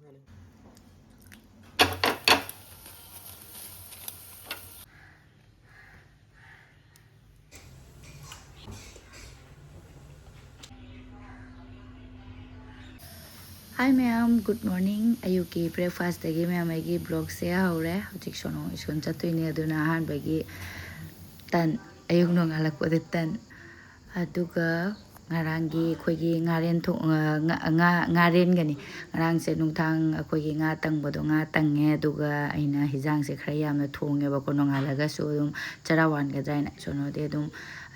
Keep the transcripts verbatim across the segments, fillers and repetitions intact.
Hi ꯃꯌꯥꯝ, good morning꯫ ꯑꯌꯨꯛꯀꯤ breakfastꯇꯒꯤ ꯃꯌꯥꯝ ꯑꯩꯒꯤ vlogꯁꯦ ꯍꯧꯔꯦ꯫ ꯍꯧꯖꯤꯛ ꯁꯣꯅꯣ school ꯆꯠꯇꯣꯏꯅꯦ, ꯑꯗꯨꯅ ꯑꯍꯥꯟꯕꯒꯤ ꯇꯟ, ꯑꯌꯨꯛ ꯅꯣꯡꯉꯥꯜꯂꯛꯄꯗ ꯇꯟ꯫ ꯑꯗꯨꯒ ꯉꯔꯥꯡꯒꯤ ꯑꯩꯈꯣꯏꯒꯤ ꯉꯥꯔꯦꯟ ꯊꯣꯡ-, ꯑ, ꯉꯥ-, ꯉꯥ-, ꯉꯥꯔꯦꯟꯒꯅꯤ꯫ ꯉꯔꯥꯡꯁꯦ ꯅꯨꯡꯗꯥꯡ ꯑꯩꯈꯣꯏꯒꯤ ꯉꯥ ꯇꯪꯕꯗꯣ, ꯉꯥ ꯇꯪꯉꯦ, ꯑꯗꯨꯒ ꯑꯩꯅ ꯍꯤꯟꯖꯥꯡꯁꯦ ꯈꯔ ꯌꯥꯝꯅ ꯊꯣꯡꯉꯦꯕꯀꯣ, ꯅꯣꯡꯉꯥꯜꯂꯒꯁꯨ ꯑꯗꯨꯝ ꯆꯔꯥ ꯋꯥꯟꯒꯗ꯭ꯔꯥ ꯍꯥꯏꯅ꯫ ꯁꯣꯅꯣꯗꯤ ꯑꯗꯨꯝ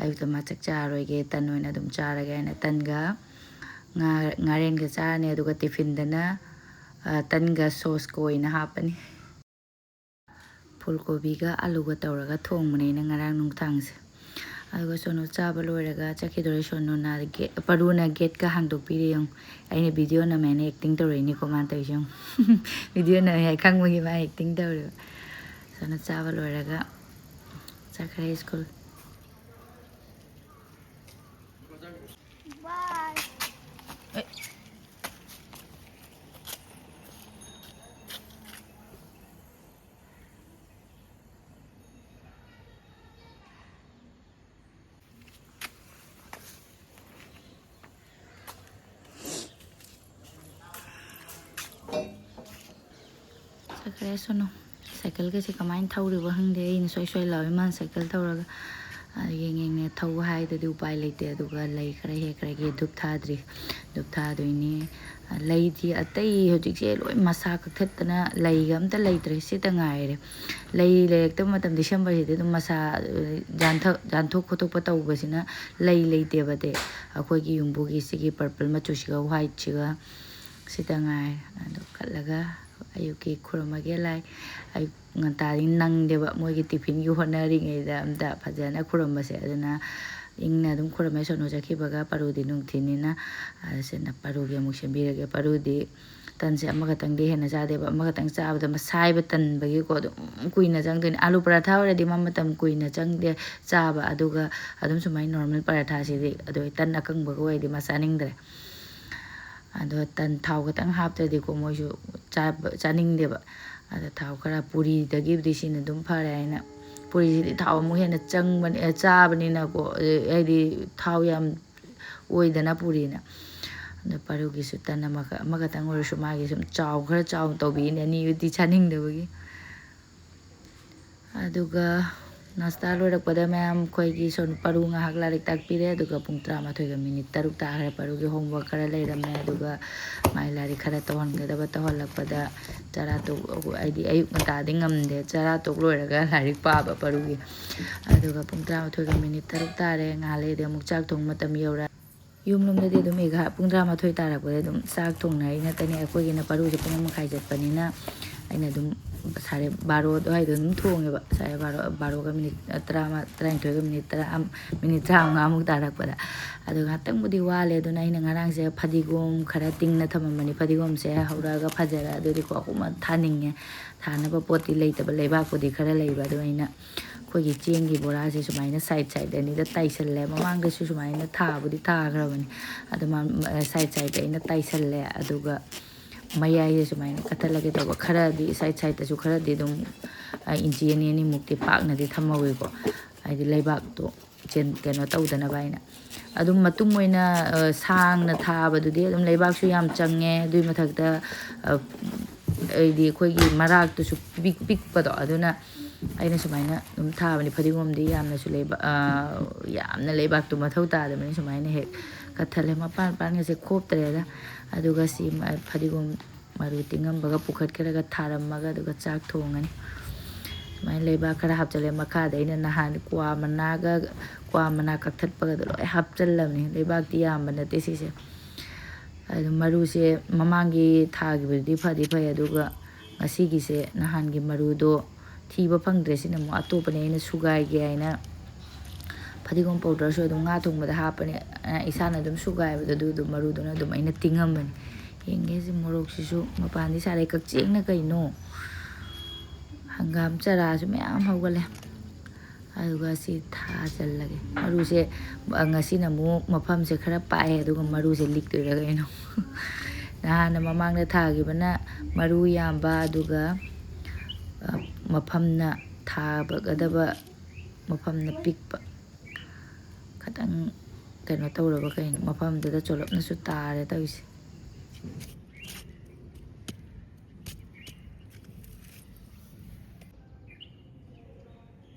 ꯑꯌꯨꯛꯇ ꯃꯥ ꯆꯥꯛ ꯆꯥꯔꯣꯏꯒꯦ, ꯇꯟ ꯑꯣꯏꯅ ꯑꯗꯨꯝ ꯆꯥꯔꯒꯦ ꯍꯥꯏꯅ ꯇꯟꯒ ꯉꯥ-, ꯉꯥꯔꯦꯟꯒ ꯆꯥꯔꯅꯤ, ꯑꯗꯨꯒ tiffinꯗꯅ, ꯑ, ꯇꯟꯒ sauceꯀ ꯑꯣꯏꯅ ꯍꯥꯞꯄꯅꯤ꯫ ꯐꯨꯜ ꯀꯣꯕꯤꯒ ꯑꯂꯨꯒ ꯇꯧꯔꯒ ꯊꯣꯡꯕꯅꯦ ꯑꯩꯅ ꯉꯔꯥꯡ ꯅꯨꯡꯗꯥꯡꯁꯦ꯫ ꯑꯗꯨꯒ ꯁꯣꯅꯨ ꯆꯥꯕ ꯂꯣꯏꯔꯒ ꯆꯠꯈꯤꯗꯣꯔꯦ꯫ ꯁꯣꯅꯨꯅ ꯒꯦ-, ꯄꯔꯨꯅ gateꯀ ꯍꯥꯡꯗꯣꯛꯄꯤꯔꯦ ꯌꯦꯡꯉꯨ꯫ ꯑꯩꯅ video ꯅꯝꯃꯦꯅ acting ꯇꯧꯔꯛꯏꯅꯤꯀꯣ ꯃꯥꯅ ꯇꯧꯔꯤꯁꯦ ꯌꯦꯡꯉꯨ꯫ Video ꯅꯝꯃꯦ ꯍꯥꯏ ꯈꯪꯕꯒꯤ ꯃꯥ acting ꯇꯧꯔꯦꯕ꯫ ꯁꯣꯅꯨ ꯆꯥꯕ ꯂꯣꯏꯔꯒ ꯆꯠꯈ꯭ꯔꯦ school꯫ Bye꯫ ꯑꯦ꯫ ꯆꯠꯈ꯭ꯔꯦ ꯁꯣꯅꯨ꯫ Cycleꯒꯁꯦ ꯀꯃꯥꯏꯅ ꯊꯧꯔꯤꯕ ꯈꯪꯗꯦ, ꯑꯩꯅ ꯁꯣꯏ ꯁꯣꯏ ꯂꯥꯎꯏ ꯃꯥꯅ cycle ꯊꯧꯔꯒ꯫ ꯑꯗꯨ ꯌꯦꯡ ꯌꯦꯡꯅ ꯊꯧ ꯍꯥꯏꯗꯗꯤ ꯎꯄꯥꯏ ꯂꯩꯇꯦ꯫ ꯑꯗꯨꯒ ꯂꯩ ꯈꯔ ꯍꯦꯛꯈ꯭ꯔꯒꯦ, ꯙꯨꯞ ꯊꯥꯗ꯭ꯔꯤ, ꯙꯨꯞ ꯊꯥꯗꯣꯏꯅꯤ꯫ ꯂꯩꯗꯤ ꯑꯇꯩ ꯍꯧꯖꯤꯛꯁꯦ ꯂꯣꯏ ꯃꯁꯥ ꯀꯛꯊꯠꯇꯅ ꯂꯩꯒ ꯑꯝꯇ ꯂꯩꯇ꯭ꯔꯦ, ꯁꯤꯇ ꯉꯥꯏꯔꯦ꯫ ꯂꯩ ꯂꯩꯔꯛꯇꯕ ꯃꯇꯝ Decemberꯁꯤꯗꯤ ꯑꯗꯨꯝ ꯃꯁꯥ, ꯑ, ꯌꯥꯟꯊ-, ꯌꯥꯟꯊꯣꯛ ꯈꯣꯠꯇꯣꯛꯄ ꯇꯧꯕꯁꯤꯅ ꯂꯩ ꯂꯩꯇꯦꯕ꯫ ꯑꯇꯩ ꯑꯩꯈꯣꯏꯒꯤ ꯌꯨꯝꯕꯨꯒꯤ ꯁꯤꯒꯤ purple ꯃꯆꯨꯁꯤꯒ whiteꯁꯤꯒ ꯁꯤꯇ ꯉꯥꯏꯔꯦ꯫ ꯑꯗꯨ ꯀꯠꯂꯒ ꯑꯌꯨꯛꯀꯤ ꯈꯨꯔꯨꯝꯃꯒꯦ ꯂꯥꯏ꯫ ꯑꯌꯨꯛ ꯉꯟꯇꯥꯗꯤ ꯅꯪꯗꯦꯕ, ꯃꯣꯏꯒꯤ tiffinꯒꯤ ꯍꯣꯠꯅꯔꯤꯉꯩꯗ ꯑꯝꯇ ꯐꯖꯅ ꯈꯨꯔꯨꯝꯕꯁꯦ꯫ ꯑꯗꯨꯅ ꯏꯪꯅ ꯑꯗꯨꯝ ꯈꯨꯔꯨꯝꯃꯦ꯫ ꯁꯣꯅꯨ ꯆꯠꯈꯤꯕꯒ ꯄꯔꯨꯗꯤ ꯅꯨꯡꯊꯤꯟꯅꯤꯅ, ꯑ, ꯁꯤꯅ ꯄꯔꯨꯒꯤ ꯑꯃꯨꯛ ꯁꯦꯝꯕꯤꯔꯒꯦ꯫ ꯄꯔꯨꯗꯤ ꯇꯟꯁꯦ ꯑꯃꯈꯛꯇꯪꯗꯤ ꯍꯦꯟꯅ ꯆꯥꯗꯦꯕ, ꯑꯃꯈꯛꯇꯪ ꯆꯥꯕꯗ ꯃꯁꯥꯏꯕ ꯇꯟꯕꯒꯤꯀꯣ ꯑꯗꯨꯝ ꯀꯨꯏꯅ ꯆꯪꯗꯣꯏꯅꯦ꯫ ꯑꯥꯂꯨ ꯄꯔꯥꯊꯥ ꯑꯣꯏꯔꯗꯤ ꯃꯥ ꯃꯇꯝ ꯀꯨꯏꯅ ꯆꯪꯗꯦ ꯆꯥꯕ, ꯑꯗꯨꯒ ꯑꯗꯨꯝ ꯁꯨꯃꯥꯏꯅ normal ꯄꯔꯥꯊꯥꯁꯤꯗꯤ, ꯑꯗꯨ ꯇꯟ ꯑꯀꯪꯕꯒ ꯑꯣꯏꯔꯗꯤ ꯃꯥ ꯆꯥꯅꯤꯡꯗ꯭ꯔꯦ꯫ ꯑꯗꯣ ꯇꯟ ꯊꯥꯎ ꯈꯛꯇꯪ ꯍꯥꯞꯇ꯭ꯔꯗꯤꯀꯣ ꯃꯣꯏꯁꯨ ꯆꯥꯕ ꯆꯥꯅꯤꯡꯗꯦꯕ꯫ ꯑꯗꯣ ꯊꯥꯎ ꯈꯔ, ꯄꯨꯔꯤꯗꯒꯤꯕꯨꯗꯤ ꯁꯤꯅ ꯑꯗꯨꯝ ꯐꯔꯦ ꯍꯥꯏꯅ, ꯄꯨꯔꯤꯁꯤꯗꯤ ꯊꯥꯎ ꯑꯃꯨꯛ ꯍꯦꯟꯅ ꯆꯪꯕꯅꯤ, ꯑꯦ, ꯆꯥꯕꯅꯤꯅꯀꯣ, ꯑꯦ, ꯍꯥꯏꯗꯤ ꯊꯥꯎ ꯌꯥꯝ ꯑꯣꯏꯗꯅ ꯄꯨꯔꯤꯅ꯫ ꯑꯗꯣ ꯄꯔꯨꯒꯤꯁꯨ ꯇꯟ ꯑꯃꯈꯛ, ꯑꯃꯈꯛꯇꯪ ꯑꯣꯏꯔꯁꯨ ꯃꯥꯒꯤ ꯁꯨꯝ ꯆꯥꯎ, ꯈꯔ ꯆꯥꯎꯅ ꯇꯧꯕꯤꯅꯦ, ꯑꯅꯤꯗꯤ ꯆꯥꯅꯤꯡꯗꯕꯒꯤ꯫ ꯑꯗꯨꯒ ꯅꯥꯁꯇꯥ ꯂꯣꯏꯔꯛꯄꯗ ꯃꯌꯥꯝ ꯑꯩꯈꯣꯏꯒꯤ ꯁꯣꯝ ꯄꯔꯨ ꯉꯥꯏꯍꯥꯛ ꯂꯥꯏꯔꯤꯛ ꯇꯥꯛꯄꯤꯔꯦ꯫ ꯑꯗꯨꯒ ꯄꯨꯡ ꯇꯔꯥꯃꯥꯊꯣꯏꯒ ꯃꯤꯅꯤꯠ ꯇꯔꯨꯛ ꯇꯥꯈ꯭ꯔꯦ꯫ ꯄꯔꯨꯒꯤ homework ꯈꯔ ꯂꯩꯔꯝꯃꯦ꯫ ꯑꯗꯨꯒ ꯃꯥꯏ ꯂꯥꯏꯔꯤꯛ ꯈꯔ ꯇꯧꯍꯟꯒꯗꯕ ꯇꯧꯍꯜꯂꯛꯄꯗ ꯆꯔꯥ ꯇꯣꯛ-, ꯍꯥꯏꯗꯤ ꯑꯌꯨꯛ ꯉꯟꯇꯥꯗꯤ ꯉꯝꯗꯦ꯫ ꯆꯔꯥ ꯇꯣꯛ ꯂꯣꯏꯔꯒ ꯂꯥꯏꯔꯤꯛ ꯄꯥꯕ ꯄꯔꯨꯒꯤ꯫ ꯑꯗꯨꯒ ꯄꯨꯡ ꯇꯔꯥꯃꯥꯊꯣꯏꯒ ꯃꯤꯅꯤꯠ ꯇꯔꯨꯛ ꯇꯥꯔꯦ꯫ ꯉꯥꯏꯍꯥꯛ ꯂꯩꯔꯗꯤ ꯑꯃꯨꯛ ꯆꯥꯛ ꯊꯣꯡ ꯃꯇꯝ ꯌꯧꯔꯛꯑꯦ꯫ ꯌꯨꯝꯂꯣꯝꯗꯗꯤ ꯑꯗꯨꯝ ꯑꯦꯒꯥ-, ꯄꯨꯡ ꯇꯔꯥꯃꯥꯊꯣꯏ ꯇꯥꯔꯛꯄꯗ ꯑꯗꯨꯝ ꯆꯥꯛ ꯊꯣꯡꯅꯔꯤ ꯉꯥꯛꯇꯅꯤ꯫ ꯑꯩꯈꯣꯏꯒꯤꯅ ꯄꯔꯨꯁꯦ ꯄꯨꯡ ꯑꯃ ꯃꯈꯥꯏ ꯆꯠꯄꯅꯤꯅ ꯑꯩꯅ ꯑꯗꯨꯝ ꯁꯥꯔꯦ ꯕꯥꯔꯣ ꯑꯗꯨꯋꯥꯏꯗ ꯑꯗꯨꯝ ꯊꯣꯡꯉꯦꯕ꯫ ꯁꯥꯔꯦ ꯕꯥꯔꯣ, ꯕꯥꯔꯣꯒ ꯃꯤꯅꯤꯠ ꯇꯔꯥꯃꯉꯥ, ꯇꯔꯥꯅꯤꯊꯣꯏꯒ ꯃꯤꯅꯤꯠ ꯇꯔꯥ, ꯃꯤꯅꯤꯠ ꯇꯔꯥꯃꯉꯥꯃꯨꯛ ꯇꯥꯔꯛꯄꯗ꯫ ꯑꯗꯣ ꯉꯥꯛꯇꯪꯕꯨꯗꯤ ꯋꯥꯠꯂꯦ꯫ ꯑꯗꯨꯅ ꯑꯩꯅ ꯉꯔꯥꯡꯁꯦ ꯐꯗꯤꯒꯣꯝ ꯈꯔ ꯇꯤꯡꯅ ꯊꯝꯃꯝꯕꯅꯤ꯫ ꯐꯗꯤꯒꯣꯝꯁꯦ ꯍꯧꯔꯛꯑꯒ ꯐꯖꯔꯛꯑꯗꯣꯏꯗꯤꯀꯣ ꯑꯩꯈꯣꯏ ꯊꯥꯅꯤꯡꯉꯦ꯫ ꯊꯥꯅꯕ ꯄꯣꯠꯇꯤ ꯂꯩꯇꯕ, ꯂꯩꯕꯥꯛꯄꯨꯗꯤ ꯈꯔ ꯂꯩꯕ꯫ ꯑꯗꯣ ꯑꯩꯅ ꯑꯩꯈꯣꯏꯒꯤ ꯆꯦꯡꯒꯤ ꯕꯣꯔꯥꯁꯦ ꯁꯨꯃꯥꯏꯅ side side ꯑꯅꯤꯗ ꯇꯥꯏꯁꯜꯂꯦ꯫ ꯃꯃꯥꯡꯗꯁꯨ ꯁꯨꯃꯥꯏꯅ ꯊꯥꯕꯨꯗꯤ ꯊꯥꯈ꯭ꯔꯕꯅꯤ꯫ ꯑꯗꯣ ꯃ-, side sideꯇ ꯑꯩꯅ ꯇꯥꯏꯁꯜꯂꯦ꯫ ꯑꯗꯨꯒ ꯃꯌꯥꯏꯁꯦ ꯁꯨꯃꯥꯏꯅ ꯀꯠꯊꯠꯂꯒꯦ ꯇꯧꯕ꯫ ꯈꯔꯗꯤ side sideꯇꯁꯨ ꯈꯔꯗꯤ ꯑꯗꯨꯝ, ꯑ, ꯏꯟꯆꯤ ꯑꯅꯤ ꯑꯅꯤꯃꯨꯛꯇꯤ ꯄꯥꯛꯅꯗꯤ ꯊꯝꯍꯧꯋꯦꯀꯣ, ꯍꯥꯏꯗꯤ ꯂꯩꯕꯥꯛꯇꯣ ꯆꯦꯟ-, ꯀꯩꯅꯣ ꯇꯧꯗꯅꯕ ꯍꯥꯏꯅ꯫ ꯑꯗꯨꯝ ꯃꯇꯨꯝ ꯑꯣꯏꯅ, ꯑ, ꯁꯥꯡꯅ ꯊꯥꯕꯗꯨꯗꯤ ꯑꯗꯨꯝ ꯂꯩꯕꯥꯛꯁꯨ ꯌꯥꯝ ꯆꯪꯉꯦ꯫ ꯑꯗꯨꯒꯤ ꯃꯊꯛꯇ, ꯑ, ꯑꯩꯗꯤ ꯑꯩꯈꯣꯏꯒꯤ ꯃꯔꯥꯛꯇꯨꯁꯨ ꯄꯤꯛ-, ꯄꯤꯛꯄꯗꯣ, ꯑꯗꯨꯅ ꯑꯩꯅ ꯁꯨꯃꯥꯏꯅ ꯑꯗꯨꯝ ꯊꯥꯕꯅꯤ꯫ ꯐꯗꯤꯒꯣꯝꯗꯤ ꯌꯥꯝꯅꯁꯨ ꯂꯩꯕ-, ꯑ, ꯌꯥꯝꯅ ꯂꯩꯕꯥꯛꯇꯣ ꯃꯊꯧ ꯇꯥꯗꯕꯅꯤ꯫ ꯁꯨꯃꯥꯏꯅ ꯍꯦꯛ ꯀꯠꯊꯠꯂꯦ꯫ ꯃꯄꯥꯟ ꯃꯄꯥꯟꯒꯁꯦ ꯈꯣꯞꯇ꯭ꯔꯦꯗ꯫ ꯑꯗꯨꯒ ꯁꯤ ꯃ-, ꯐꯗꯤꯒꯣꯝ ꯃꯔꯨ ꯇꯤꯡꯉꯝꯕꯒ ꯄꯨꯈꯠꯈ꯭ꯔꯒ ꯊꯥꯔꯝꯃꯒ ꯑꯗꯨꯒ ꯆꯥꯛ ꯊꯣꯡꯉꯅꯤ꯫ ꯁꯨꯃꯥꯏꯅ ꯂꯩꯕꯥꯛ ꯈꯔ ꯍꯥꯞꯆꯤꯜꯂꯦ꯫ ꯃꯈꯥꯗ ꯑꯩꯅ ꯅꯍꯥꯟ ꯀ꯭ꯋꯥ ꯃꯅꯥꯒ, ꯀ꯭ꯋꯥ ꯃꯅꯥ ꯀꯛꯊꯠꯄꯒꯗꯣ ꯂꯣꯏ ꯍꯥꯞꯆꯤꯜꯂꯕꯅꯤ꯫ ꯂꯩꯕꯥꯛꯇꯤ ꯌꯥꯝꯕ ꯅꯠꯇꯦ ꯁꯤꯁꯦ꯫ ꯑꯗꯨ ꯃꯔꯨꯁꯦ ꯃꯃꯥꯡꯒꯤ ꯊꯥꯈꯤꯕꯗꯨꯗꯤ ꯐꯗꯤ ꯐꯩ, ꯑꯗꯨꯒ ꯉꯁꯤꯒꯤꯁꯦ ꯅꯍꯥꯟꯒꯤ ꯃꯔꯨꯗꯣ ꯊꯤꯕ ꯐꯪꯗ꯭ꯔꯦ꯫ ꯁꯤꯅ ꯑꯃꯨꯛ ꯑꯇꯣꯞꯄꯅꯦ꯫ ꯑꯩꯅ ꯁꯨꯒꯥꯏꯒꯦ ꯍꯥꯏꯅ ꯐꯗꯤꯒꯣꯝ powderꯁꯨ ꯑꯗꯨꯝ ꯉꯥ ꯊꯣꯡꯕꯗ ꯍꯥꯞꯄꯅꯦ꯫ ꯑ, ꯏꯁꯥꯅ ꯑꯗꯨꯝ ꯁꯨꯒꯥꯏꯕꯗꯣ ꯑꯗꯨꯗꯣ ꯃꯔꯨꯗꯨꯅ ꯑꯗꯨꯝ ꯑꯩꯅ ꯇꯤꯡꯉꯝꯕꯅꯤ꯫ ꯌꯦꯡꯒꯦ ꯁꯤ ꯃꯣꯔꯣꯛꯁꯤꯁꯨ ꯃꯄꯥꯟꯗꯤ ꯁꯥꯔꯦ꯫ ꯀꯛꯆꯦꯡꯅ ꯀꯩꯅꯣ? ꯍꯪꯒꯥꯝ ꯆꯔꯥꯁꯨ ꯃꯌꯥꯝ ꯍꯧꯒꯠꯂꯦ꯫ ꯑꯗꯨꯒ ꯁꯤ ꯊꯥꯖꯤꯜꯂꯒꯦ꯫ ꯃꯔꯨꯁꯦ, ꯑ, ꯉꯁꯤꯅ ꯑꯃꯨꯛ ꯃꯐꯝꯁꯦ ꯈꯔ ꯄꯥꯛꯑꯦ, ꯑꯗꯨꯒ ꯃꯔꯨꯁꯦ ꯂꯤꯛꯇꯣꯏꯔꯥ ꯀꯩꯅꯣ? ꯅꯍꯥꯟꯅ ꯃꯃꯥꯡꯗ ꯊꯥꯈꯤꯕꯅ ꯃꯔꯨ ꯌꯥꯝꯕ, ꯑꯗꯨꯒ, ꯑ, ꯃꯐꯝꯅ, ꯊꯥꯕꯒꯗꯕ ꯃꯐꯝꯅ ꯄꯤꯛꯄ꯫ ꯈꯤꯇꯪ ꯀꯩꯅꯣ ꯇꯧꯔꯕ ꯀꯩꯅꯣ, ꯃꯐꯝꯗꯨꯗ ꯆꯣꯂꯞꯅꯁꯨ ꯇꯥꯔꯦ ꯇꯧꯔꯤꯁꯦ꯫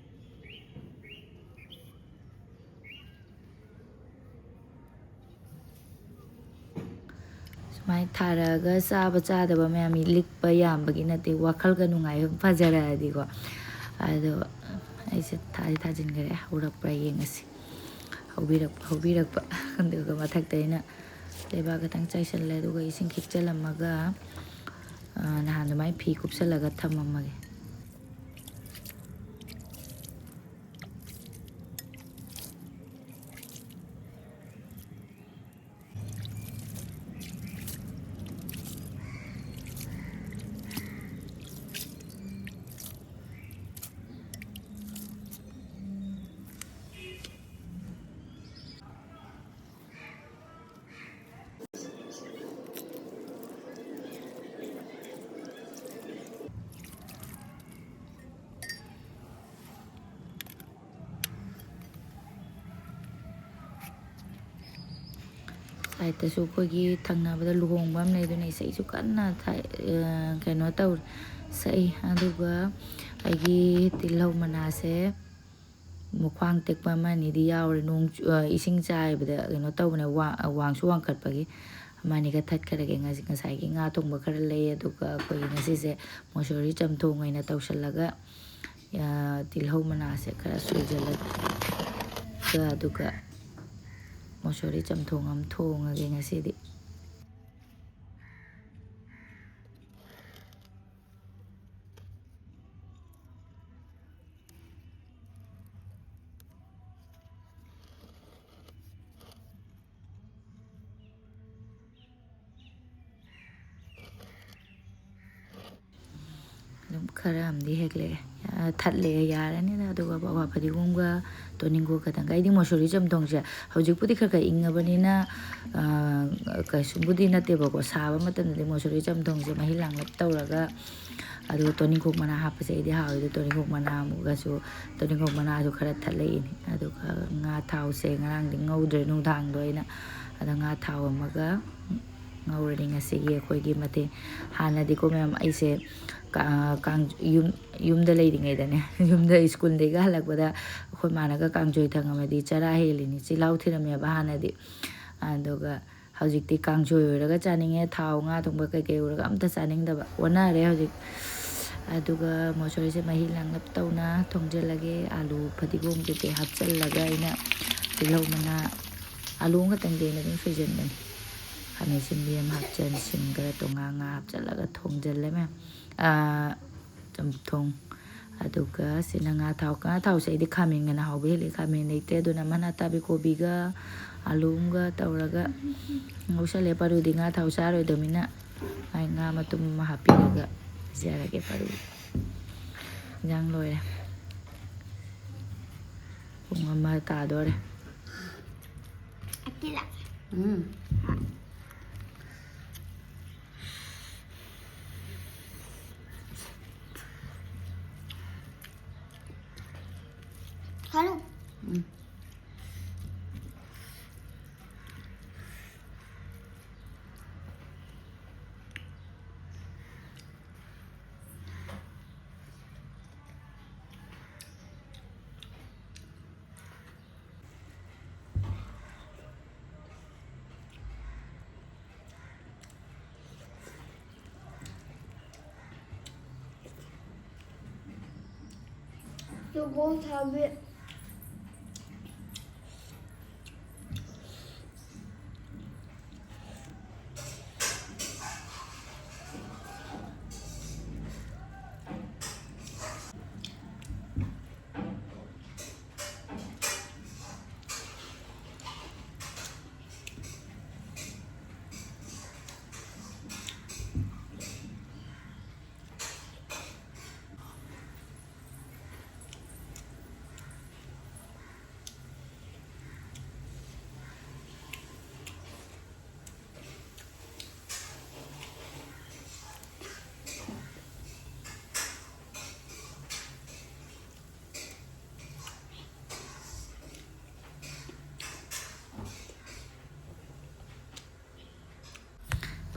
ꯁꯨꯃꯥꯏꯅ ꯊꯥꯔꯛꯑꯒ ꯆꯥꯕ ꯆꯥꯗꯕ ꯃꯌꯥꯝ, ꯂꯤꯛꯄ ꯌꯥꯝꯕꯒꯤ ꯅꯠꯇꯦ, ꯋꯥꯈꯜꯒ ꯅꯨꯡꯉꯥꯏꯕ ꯐꯖꯔꯛꯑꯗꯤꯀꯣ꯫ ꯑꯗꯣ ꯑꯩꯁꯦ ꯊꯥꯗꯤ ꯊꯥꯖꯤꯟꯈ꯭ꯔꯦ, ꯍꯧꯔꯛꯄ꯭ꯔꯥ ꯌꯦꯡꯉꯁꯤ꯫ ꯍꯧꯕꯤꯔꯛꯄ, ꯍꯧꯕꯤꯔꯛꯄ꯫ ꯑꯗꯨꯒ ꯃꯊꯛꯇ ꯑꯩꯅ ꯂꯩꯕꯥꯛ ꯈꯤꯇꯪ ꯆꯥꯏꯁꯤꯜꯂꯦ, ꯑꯗꯨꯒ ꯏꯁꯤꯡ ꯈꯤꯛꯆꯜꯂꯝꯃꯒ, ꯑ, ꯅꯍꯥꯟ ꯑꯗꯨꯃꯥꯏꯅ ꯐꯤ ꯀꯨꯞꯁꯜꯂꯒ ꯊꯝꯃꯝꯃꯒꯦ꯫ ꯁꯥꯏꯠꯇꯁꯨ ꯑꯩꯈꯣꯏꯒꯤ ꯊꯪꯅꯕꯗ ꯂꯨꯍꯣꯡꯕ ꯑꯃ ꯂꯩ, ꯑꯗꯨꯅ ꯏꯁꯩꯁꯨ ꯀꯟꯅ ꯊꯥꯏ-, ꯑ, ꯀꯩꯅꯣ ꯇꯧꯔꯤ, ꯁꯛꯏ꯫ ꯑꯗꯨꯒ ꯑꯩꯒꯤ ꯇꯤꯜꯍꯧ ꯃꯅꯥꯁꯦ ꯃꯈ꯭ꯋꯥꯡ ꯇꯦꯛꯄ ꯑꯃ ꯑꯅꯤꯗꯤ ꯌꯥꯎꯔꯦ꯫ ꯅꯣꯡ ꯆꯨ-, ꯑ, ꯏꯁꯤꯡ ꯆꯥꯏꯕꯗ ꯀꯩꯅꯣ ꯇꯧꯕꯅꯦ, ꯋꯥ-, ꯋꯥꯡꯁꯨ ꯋꯥꯡꯈꯠꯄꯒꯤ꯫ ꯑꯃ ꯑꯅꯤꯒ ꯊꯠꯈ꯭ꯔꯒꯦ꯫ ꯉꯁꯤ-, ꯉꯁꯥꯏꯒꯤ ꯉꯥ ꯊꯣꯡꯕ ꯈꯔ ꯂꯩ, ꯑꯗꯨꯒ ꯑꯩꯈꯣꯏꯒꯤ ꯉꯁꯤꯁꯦ ꯃꯨꯁꯣꯔꯤ ꯆꯝꯊꯣꯡ ꯑꯣꯏꯅ ꯇꯧꯁꯜꯂꯒ, ꯑ, ꯇꯤꯜꯍꯧ ꯃꯅꯥꯁꯦ ꯈꯔ ꯁꯣꯏꯖꯜꯂꯒ, ꯑꯗꯨꯒ ꯃꯨꯁꯣꯔꯤ ꯆꯝꯊꯣꯡ ꯑꯃ ꯊꯣꯡꯉꯒꯦ ꯉꯁꯤꯗꯤ꯫ ꯑꯗꯨꯝ ꯈꯔ ꯑꯃꯗꯤ ꯍꯦꯛꯂꯛꯑꯦ꯫ ꯊꯠꯂꯦ, ꯌꯥꯔꯅꯤꯅ꯫ ꯑꯗꯨꯒ ꯄꯋꯥ ꯐꯗꯤꯒꯣꯝꯒ ꯇꯣꯅꯤꯡꯈꯣꯛ ꯈꯛꯇꯪꯒ꯫ ꯑꯩꯗꯤ ꯃꯣꯁꯣꯔꯤ ꯆꯝꯊꯣꯡꯁꯦ ꯍꯧꯖꯤꯛꯄꯨꯗꯤ ꯈꯔ ꯈꯔ ꯏꯪꯉꯕꯅꯤꯅ ꯀꯩꯁꯨꯝꯕꯨꯗꯤ ꯅꯠꯇꯦꯕꯀꯣ, ꯁꯥꯕ ꯃꯇꯝꯗꯗꯤ ꯃꯣꯁꯣꯔꯤ ꯆꯝꯊꯣꯡꯁꯦ ꯃꯍꯤ ꯂꯥꯡꯂꯞ ꯇꯧꯔꯒ, ꯑꯗꯨꯒ ꯇꯣꯅꯤꯡꯈꯣꯛ ꯃꯅꯥ ꯍꯥꯞꯄꯁꯦ ꯑꯩꯗꯤ ꯍꯥꯎꯋꯦ꯫ ꯑꯗꯨ ꯇꯣꯅꯤꯡꯈꯣꯛ ꯃꯅꯥ ꯑꯃꯨꯛꯀꯁꯨ, ꯇꯣꯅꯤꯡꯈꯣꯛ ꯃꯅꯥꯁꯨ ꯈꯔ ꯊꯠꯂꯛꯏꯅꯦ꯫ ꯑꯗꯨꯒ ꯉꯥ ꯊꯥꯎꯁꯦ ꯉꯔꯥꯡꯗꯤ ꯉꯧꯗ꯭ꯔꯦ, ꯅꯨꯡꯗꯥꯡꯗꯣ ꯑꯩꯅ꯫ ꯑꯗ ꯉꯥ ꯊꯥꯎ ꯑꯃꯒ ꯉꯧꯔꯅꯤ ꯉꯁꯤꯒꯤ ꯑꯩꯈꯣꯏꯒꯤ ꯃꯊꯦꯜ꯫ ꯍꯥꯟꯅꯗꯤꯀꯣ ꯃꯌꯥꯝ, ꯑꯩꯁꯦ ꯀꯥ-, ꯀꯥꯡ-, ꯌꯨꯝ-, ꯌꯨꯝꯗ ꯂꯩꯔꯤꯉꯩꯗꯅꯦ, ꯌꯨꯝꯗ ꯁ꯭ꯀꯨꯜꯗꯒꯤꯒ ꯍꯜꯂꯛꯄꯗ ꯑꯩꯈꯣꯏ ꯃꯥꯅꯒ ꯀꯥꯡꯁꯣꯏ ꯊꯪꯉꯝꯃꯗꯤ ꯆꯔꯥ ꯍꯦꯜꯂꯤꯅꯤ, ꯆꯤꯜꯍꯥꯎ ꯊꯤꯔꯝꯃꯦꯕ ꯍꯥꯟꯅꯗꯤ꯫ ꯑꯗꯨꯒ ꯍꯧꯖꯤꯛꯇꯤ ꯀꯥꯡꯁꯣꯏ ꯑꯣꯏꯔꯒ ꯆꯥꯅꯤꯡꯉꯦ, ꯊꯥꯎ ꯉꯥ ꯊꯣꯡꯕ ꯀꯩꯀꯩ ꯑꯣꯏꯔꯒ ꯑꯝꯇ ꯆꯥꯅꯤꯡꯗꯕ, ꯑꯣꯟꯅꯔꯦ ꯍꯧꯖꯤꯛ꯫ ꯑꯗꯨꯒ ꯃꯣꯁꯣꯔꯤꯁꯦ ꯃꯍꯤ ꯂꯥꯡꯂꯞ ꯇꯧꯅ ꯊꯣꯡꯖꯤꯜꯂꯒ, ꯑꯂꯨ ꯐꯗꯤꯒꯣꯝ ꯀꯩꯀꯩ ꯍꯥꯞꯆꯤꯜꯂꯒ, ꯑꯩꯅ ꯇꯤꯜꯍꯧ ꯃꯅꯥ, ꯑꯂꯨ ꯑꯃꯈꯛꯇꯪꯗꯤ ꯑꯩꯅ ꯑꯗꯨꯝ ꯁꯣꯏꯖꯟꯕꯅꯤ꯫ ꯈꯥꯃꯦꯟ ꯑꯁꯤꯟꯕꯤ ꯑꯃ ꯍꯥꯞꯆꯤꯟ, ꯁꯤꯡ ꯈꯔ, ꯇꯣꯉꯥ ꯉꯥ ꯍꯥꯞꯆꯤꯜꯂꯒ ꯊꯣꯡꯖꯤꯜꯂꯦ ꯃꯌꯥꯝ꯫ ꯑꯥ, ꯆꯝꯊꯣꯡ꯫ ꯑꯗꯨꯒ ꯁꯤꯅ ꯉꯥ ꯊꯥꯎ꯫ ꯉꯥ ꯊꯥꯎꯁꯦ ꯑꯩꯗꯤ ꯈꯥꯃꯦꯟꯒꯅ ꯍꯥꯎꯕ ꯍꯦꯜꯂꯤ꯫ ꯈꯥꯃꯦꯟ ꯂꯩꯇ꯭ꯔꯦ, ꯑꯗꯨꯅ ꯃꯅꯥ ꯇꯥꯕꯤ ꯀꯣꯕꯤꯒ ꯑꯂꯨ ꯑꯃꯒ ꯇꯧꯔꯒ ꯉꯧꯁꯜꯂꯦ꯫ ꯄꯥꯔꯨꯗꯤ ꯉꯥ ꯊꯥꯎ ꯆꯥꯔꯣꯏꯗꯕꯅꯤꯅ ꯑꯩ ꯉꯥ ꯃꯇꯨꯝ ꯑꯃ ꯍꯥꯞꯄꯤꯔꯒ ꯄꯤꯖꯔꯒꯦ ꯄꯥꯔꯨ꯫ ꯏꯟꯖꯥꯡ ꯂꯣꯏꯔꯦ꯫ ꯄꯨꯡ ꯑꯃ ꯇꯥꯗꯣꯔꯦ꯫ ꯎꯝ꯫ ꯎꯝ꯫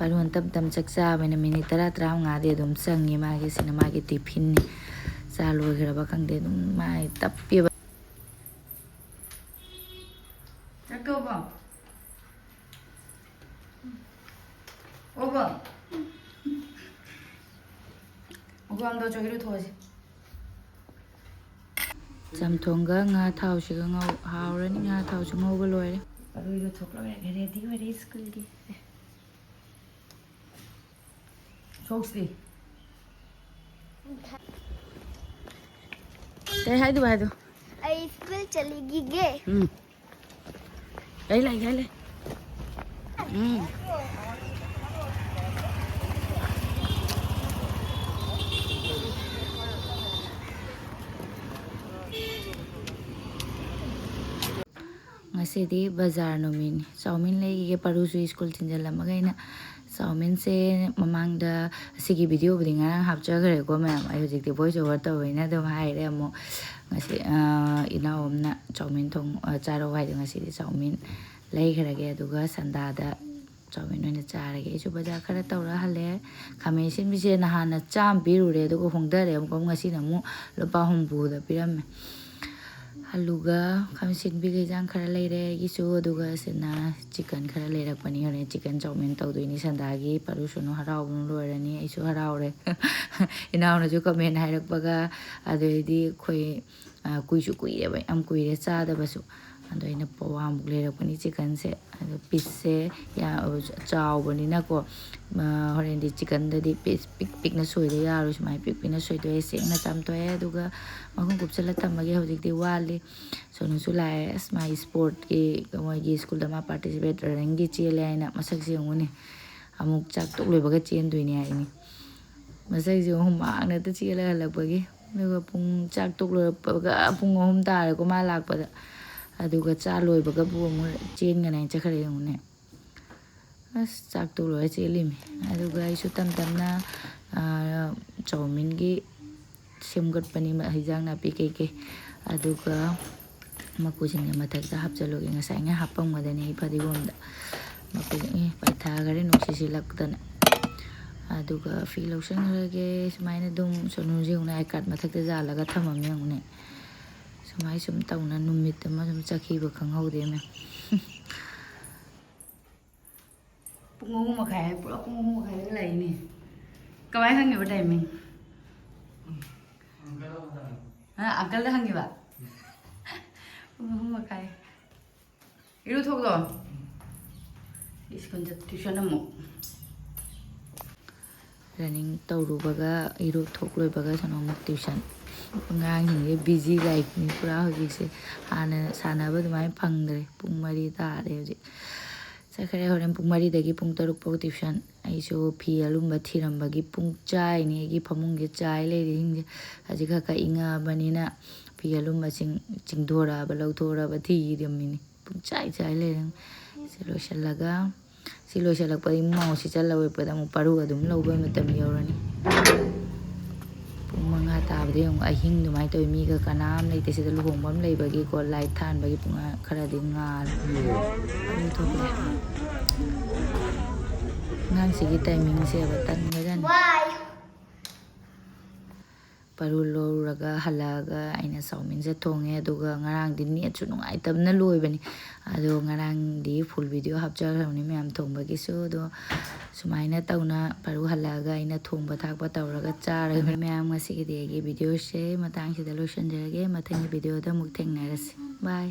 ꯕꯥꯔꯣꯟ ꯇꯞ ꯇꯞ ꯆꯥꯛ ꯆꯥꯕꯅꯤꯅ ꯃꯤꯅꯤꯠ ꯇꯔꯥ ꯇꯔꯥꯃꯉꯥꯗꯤ ꯑꯗꯨꯝ ꯆꯪꯉꯤ ꯃꯥꯒꯤ꯫ ꯁꯤꯅ ꯃꯥꯒꯤ ꯇꯤꯐꯤꯟꯅꯤ꯫ ꯆꯥ ꯂꯣꯏꯈ꯭ꯔꯕ ꯈꯪꯗꯦ, ꯑꯗꯨꯝ ꯃꯥꯏ ꯇꯞꯄꯦꯕ꯫ ꯆꯠꯇꯣꯕꯣ? ꯑꯣꯕꯣ? ꯑꯣꯕꯣ, ꯑꯝꯗꯣ ꯆꯣ, ꯏꯔꯨꯊꯣꯛꯑꯁꯤ꯫ ꯆꯝꯊꯣꯡꯒ ꯉꯥ ꯊꯥꯎꯁꯤꯒ ꯉꯧ-, ꯍꯥꯎꯔꯅꯤ꯫ ꯉꯥ ꯊꯥꯎꯁꯨ ꯉꯧꯕ ꯂꯣꯏꯔꯦ꯫ ꯑꯗꯨ ꯏꯔꯨꯊꯣꯛ ꯂꯣꯏꯔꯒ ꯔꯦꯗꯤ ꯑꯣꯏꯔꯦ ꯁ꯭ꯀꯨꯜꯒꯤ꯫ ꯁꯣꯛꯁꯇꯤ? ꯀꯩ ꯍꯥꯏꯗꯣꯏꯕ ꯍꯥꯏꯗꯣ? ꯑꯩ ꯁ꯭ꯀꯨꯜ ꯆꯠꯂꯤꯒꯤꯒꯦ꯫ ꯎꯝ꯫ ꯑꯩ ꯂꯩ, ꯑꯩ ꯂꯩ꯫ ꯎꯝ꯫ ꯉꯁꯤꯗꯤ ꯕꯖꯥꯔ ꯅꯨꯃꯤꯠꯅꯤ꯫ ꯆꯥꯎꯃꯤꯟ ꯂꯩꯈꯤꯒꯦ, ꯄꯥꯔꯨꯁꯨ ꯁ꯭ꯀꯨꯜ ꯊꯤꯟꯖꯜꯂꯝꯃꯒ ꯑꯩꯅ ꯆꯥꯎꯃꯤꯟꯁꯦ ꯃꯃꯥꯡꯗ ꯑꯁꯤꯒꯤ ꯚꯤꯗꯤꯑꯣꯕꯨꯗꯤ ꯉꯔꯥꯡ ꯍꯥꯞꯆꯈ꯭ꯔꯦꯀꯣ ꯃꯌꯥꯝ꯫ ꯑꯩ ꯍꯧꯖꯤꯛꯇꯤ voice over ꯇꯧꯕꯅꯤꯅ ꯑꯗꯨꯝ ꯍꯥꯏꯔꯦ ꯑꯃꯨꯛ꯫ ꯉꯁꯤ, ꯑ, ꯏꯅꯥꯎ ꯑꯃꯅ ꯆꯥꯎꯃꯤꯟ ꯊꯣꯡ-, ꯑ, ꯆꯥꯔꯛꯑꯣ ꯍꯥꯏꯗꯣ ꯉꯁꯤꯗꯤ ꯆꯥꯎꯃꯤꯟ ꯂꯩꯈ꯭ꯔꯒꯦ, ꯑꯗꯨꯒ ꯁꯟꯗꯥꯗ ꯆꯥꯎꯃꯤꯟ ꯑꯣꯏꯅ ꯆꯥꯔꯒꯦ꯫ ꯑꯩꯁꯨ ꯕꯖꯥꯔ ꯈꯔ ꯇꯧꯔ ꯍꯜꯂꯛꯑꯦ꯫ ꯈꯥꯃꯦꯟ ꯑꯁꯤꯟꯕꯤꯁꯦ ꯅꯍꯥꯟꯅ ꯆꯥꯝ ꯄꯤꯔꯨꯔꯦ, ꯑꯗꯨꯒ ꯍꯣꯡꯊꯔꯦ ꯑꯃꯨꯛꯀ꯫ ꯉꯁꯤꯅ ꯑꯃꯨꯛ ꯂꯨꯄꯥ ꯍꯨꯝꯐꯨꯗ ꯄꯤꯔꯝꯃꯦ꯫ ꯑꯂꯨꯒ ꯈꯥꯃꯦꯟ ꯑꯁꯤꯟꯕꯤꯒ ꯏꯟꯖꯥꯡ ꯈꯔ ꯂꯩꯔꯦ ꯑꯩꯒꯤꯁꯨ, ꯑꯗꯨꯒ ꯁꯤꯅ ꯆꯤꯛꯀꯟ ꯈꯔ ꯂꯩꯔꯛꯄꯅꯤ꯫ ꯍꯣꯔꯦꯟ ꯆꯤꯛꯀꯟ ꯆꯥꯎꯃꯤꯟ ꯇꯧꯗꯣꯏꯅꯤ ꯁꯟꯗꯥꯒꯤ꯫ ꯄꯥꯔꯨꯁꯨꯅꯨ ꯍꯔꯥꯎꯕꯅ ꯂꯣꯏꯔꯅꯤ, ꯑꯩꯁꯨ ꯍꯔꯥꯎꯔꯦ꯫ ꯏꯅꯥꯎꯅꯁꯨ ꯀꯃꯦꯟ ꯍꯥꯏꯔꯛꯄꯒ, ꯑꯗꯩꯗꯤ ꯑꯩꯈꯣꯏ, ꯑ, ꯀꯨꯏꯁꯨ ꯀꯨꯏꯔꯦꯕ, ꯌꯥꯝ ꯀꯨꯏꯔꯦ ꯆꯥꯗꯕꯁꯨ꯫ ꯑꯗꯣ ꯑꯩꯅ ꯄꯋꯥꯃꯨꯛ ꯂꯩꯔꯛꯄꯅꯤ ꯆꯤꯛꯀꯟꯁꯦ꯫ ꯑꯗꯣ ꯄꯤꯁꯁꯦ ꯌꯥ-, ꯆꯥꯎꯕꯅꯤꯅꯀꯣ, ꯑ, ꯍꯣꯔꯦꯟꯗꯤ ꯆꯤꯛꯀꯟꯗꯗꯤ ꯄꯤꯁ ꯄꯤꯛ ꯄꯤꯛꯅ ꯁꯣꯏꯗ ꯌꯥꯔꯣꯏ꯫ ꯁꯨꯃꯥꯏꯅ ꯄꯤꯛ ꯄꯤꯛꯅ ꯁꯣꯏꯗꯣꯛꯑꯦ, ꯁꯦꯡꯅ ꯆꯥꯝꯊꯣꯛꯑꯦ, ꯑꯗꯨꯒ ꯃꯈꯨꯝ ꯀꯨꯞꯁꯜꯂ ꯊꯝꯃꯒꯦ꯫ ꯍꯧꯖꯤꯛꯇꯤ ꯋꯥꯠꯂꯤ꯫ ꯁꯣꯅꯨꯁꯨ ꯂꯥꯛꯑꯦ꯫ ꯑꯁ, ꯃꯥꯒꯤ ꯁ꯭ꯄꯣꯔꯠꯀꯤ, ꯃꯣꯏꯒꯤ ꯁ꯭ꯀꯨꯜꯗ ꯃꯥ ꯄꯥꯔꯇꯤꯁꯤꯄꯦꯠ, ꯔꯟꯅꯤꯡꯒꯤ ꯆꯦꯜꯂꯦ ꯍꯥꯏꯅ꯫ ꯃꯁꯛꯁꯦ ꯌꯦꯡꯉꯨꯅꯦ, ꯑꯃꯨꯛ ꯆꯥꯛ ꯇꯣꯛ ꯂꯣꯏꯕꯒ ꯆꯦꯟꯗꯣꯏꯅꯦ ꯍꯥꯏꯅꯤ꯫ ꯃꯁꯛꯁꯦ ꯍꯨꯃꯥꯡꯅ ꯍꯦꯛꯇ ꯆꯦꯜꯂ ꯍꯜꯂꯛꯄꯒꯤ꯫ ꯑꯗꯨꯒ ꯄꯨꯡ, ꯆꯥꯛ ꯇꯣꯛ ꯂꯣꯏꯔꯛꯄꯒ ꯄꯨꯡ ꯑꯍꯨꯝ ꯇꯥꯔꯦꯀꯣ ꯃꯥ ꯂꯥꯛꯄꯗ꯫ ꯑꯗꯨꯒ ꯆꯥ ꯂꯣꯏꯕꯒꯕꯨ ꯑꯃꯨꯛ ꯆꯦꯟꯒꯅꯤ ꯍꯥꯏꯅ ꯆꯠꯈ꯭ꯔꯦ ꯌꯦꯡꯉꯨꯅꯦ꯫ ꯑꯁ, ꯆꯥꯛ ꯇꯣꯛ ꯂꯣꯏꯔ ꯆꯦꯜꯂꯤꯃꯤ꯫ ꯑꯗꯨꯒ ꯑꯩꯁꯨ ꯇꯝ ꯇꯝꯅ, ꯑ, ꯆꯧꯃꯤꯟꯒꯤ ꯁꯦꯝꯒꯠꯄꯅꯤ, ꯃ-, ꯍꯤꯟꯖꯥꯡ ꯅꯥꯄꯤ ꯀꯩꯀꯩ꯫ ꯑꯗꯨꯒ ꯃꯀꯨꯁꯤꯡꯁꯦ ꯃꯊꯛꯇ ꯍꯥꯞꯆꯜꯂꯨꯒꯦ꯫ ꯉꯁꯥꯏꯉꯩ ꯍꯥꯞꯄꯝꯒꯗꯅꯤ ꯑꯩ ꯐꯗꯤꯒꯣꯝꯗ꯫ ꯃꯀꯨ, ꯑꯦ, ꯄꯥꯏꯊ-, ꯈꯔ ꯅꯨꯡꯁꯤꯠ ꯁꯤꯜꯂꯛꯇꯅ꯫ ꯑꯗꯨꯒ ꯐꯤ ꯂꯧꯁꯟꯈ꯭ꯔꯒꯦ꯫ ꯁꯨꯃꯥꯏꯅ ꯑꯗꯨꯝ ꯁꯣꯅꯨꯁꯦ ꯌꯦꯡꯉꯨꯅꯦ, ꯑꯥꯏ ꯀꯥꯔꯠ ꯃꯊꯛꯇ ꯌꯥꯜꯂꯒ ꯊꯝꯃꯝꯃꯦ ꯌꯦꯡꯉꯨꯅꯦ꯫ ꯁꯨꯃꯥꯏ ꯁꯨꯝ ꯇꯧꯅ ꯅꯨꯃꯤꯠ ꯑꯃ ꯁꯨꯝ ꯆꯠꯈꯤꯕ ꯈꯪꯍꯧꯗꯦ ꯃꯦꯝ꯫ ꯄꯨꯡ ꯑꯍꯨꯝ ꯃꯈꯥꯏ ꯍꯥꯏ, ꯄꯨꯔꯥ ꯄꯨꯡ ꯑꯍꯨꯝ ꯃꯈꯥꯏꯗ ꯂꯥꯛꯏꯅꯦ꯫ ꯀꯃꯥꯏꯅ ꯈꯪꯉꯤꯕ ꯇꯥꯏꯃꯤꯡ? ꯍꯥ, ꯑꯪꯀꯜꯗ ꯍꯪꯉꯤꯕ? ꯄꯨꯡ ꯑꯍꯨꯝ ꯃꯈꯥꯏ꯫ ꯏꯔꯨꯊꯣꯛꯂꯣ꯫ ꯁ꯭ꯀꯨꯜ ꯆꯠ-, ꯇ꯭ꯌꯨꯁꯟ ꯑꯃꯨꯛ꯫ ꯔꯟꯅꯤꯡ ꯇꯧꯔꯨꯕꯒ, ꯏꯔꯨ ꯊꯣꯛ ꯂꯣꯏꯕꯒ ꯁꯣꯅꯨ ꯑꯃꯨꯛ ꯇ꯭ꯌꯨꯁꯟ꯫ ꯑꯉꯥꯡꯁꯤꯡꯁꯦ ꯕꯤꯖꯤ ꯂꯥꯏꯐꯅꯤ ꯄꯨꯔꯥ ꯍꯧꯖꯤꯛꯁꯦ꯫ ꯍꯥꯟꯅ ꯁꯥꯟꯅꯕ ꯑꯗꯨꯃꯥꯏꯅ ꯐꯪꯗ꯭ꯔꯦ꯫ ꯄꯨꯡ ꯃꯔꯤ ꯇꯥꯔꯦ ꯍꯧꯖꯤꯛ꯫ ꯆꯠꯈ꯭ꯔꯦ꯫ ꯍꯣꯔꯦꯟ ꯄꯨꯡ ꯃꯔꯤꯗꯒꯤ ꯄꯨꯡ ꯇꯔꯨꯛ ꯐꯥꯎ ꯇ꯭ꯌꯨꯁꯟ꯫ ꯑꯩꯁꯨ ꯐꯤ ꯑꯂꯨꯝꯕ ꯊꯤꯔꯝꯕꯒꯤ ꯄꯨꯡ ꯆꯥꯏꯅꯤ ꯑꯩꯒꯤ ꯐꯃꯨꯡꯁꯦ ꯆꯥꯏ ꯂꯩꯔꯤꯁꯤꯡꯁꯦ꯫ ꯍꯧꯖꯤꯛ ꯈꯔ ꯈꯔ ꯏꯪꯉꯛꯑꯕꯅꯤꯅ ꯐꯤ ꯑꯂꯨꯝꯕꯁꯤꯡ ꯆꯤꯡꯊꯣꯔꯛꯑꯕ, ꯂꯧꯊꯣꯔꯛꯑꯕ ꯊꯤꯔꯝꯃꯤꯅꯤ꯫ ꯄꯨꯡ ꯆꯥꯏ ꯆꯥꯏ ꯂꯩꯔꯦ꯫ ꯁꯤ ꯂꯣꯏꯁꯤꯜꯂꯒ, ꯁꯤ ꯂꯣꯏꯁꯤꯜꯂꯛꯄꯗ ꯏꯃꯨꯡ ꯁꯤ ꯆꯠꯂꯔꯣꯏꯄꯗ ꯑꯃꯨꯛ ꯄꯥꯔꯨ ꯑꯗꯨꯝ ꯂꯧꯕꯩ ꯃꯇꯝ ꯌꯧꯔꯅꯤ꯫ ꯄꯨꯡ ꯃꯉꯥ ꯇꯥꯕꯗ ꯌꯦꯡꯉꯨ, ꯑꯍꯤꯡ ꯑꯗꯨꯃꯥꯏꯅ ꯇꯧꯋꯤ꯫ ꯃꯤꯒ ꯀꯅꯥꯝ ꯂꯩꯇꯦ ꯁꯤꯗ, ꯂꯨꯍꯣꯡꯕ ꯑꯃ ꯂꯩꯕꯒꯤꯀꯣ, ꯂꯥꯏꯠ ꯊꯥꯟꯕꯒꯤ ꯄꯨꯡ ꯈꯔꯗꯤ ꯉꯥꯜꯂꯦ꯫ ꯑꯗꯨ ꯊꯣꯛꯂꯦ꯫ ꯑꯉꯥꯡꯁꯤꯒꯤ ꯇꯥꯏꯃꯤꯡꯁꯦꯕ ꯇꯟꯒ꯭ꯔꯖꯥꯠꯅꯤ꯫ ꯄꯥꯔꯨ ꯂꯧꯔꯒ ꯍꯜꯂꯛꯑꯒ ꯑꯩꯅ ꯆꯥꯎꯃꯤꯟꯁꯦ ꯊꯣꯡꯉꯦ꯫ ꯑꯗꯨꯒ ꯉꯔꯥꯡꯗꯤ ꯅꯦꯠꯁꯨ ꯅꯨꯡꯉꯥꯏꯇꯕꯅ ꯂꯣꯏꯕꯅꯤ꯫ ꯑꯗꯣ ꯉꯔꯥꯡꯗꯤ ꯐꯨꯜ ꯚꯤꯗꯤꯑꯣ ꯍꯥꯞꯆꯈ꯭ꯔꯕꯅꯤ ꯃꯌꯥꯝ ꯊꯣꯡꯕꯒꯤꯁꯨ꯫ ꯑꯗꯣ ꯁꯨꯃꯥꯏꯅ ꯇꯧꯅ ꯄꯥꯔꯨ ꯍꯜꯂꯛꯑꯒ ꯑꯩꯅ ꯊꯣꯡꯕ ꯊꯥꯛꯄ ꯇꯧꯔꯒ ꯆꯥꯔꯒ ꯃꯌꯥꯝ ꯉꯁꯤꯒꯤꯗꯤ ꯑꯩꯒꯤ ꯚꯤꯗꯤꯑꯣꯁꯦ ꯃꯇꯥꯡꯁꯤꯗ ꯂꯣꯏꯁꯤꯟꯖꯔꯒꯦ꯫ ꯃꯊꯪꯒꯤ ꯚꯤꯗꯤꯑꯣꯗ ꯑꯃꯨꯛ ꯊꯦꯡꯅꯔꯁꯤ꯫ ꯕꯥꯏ꯫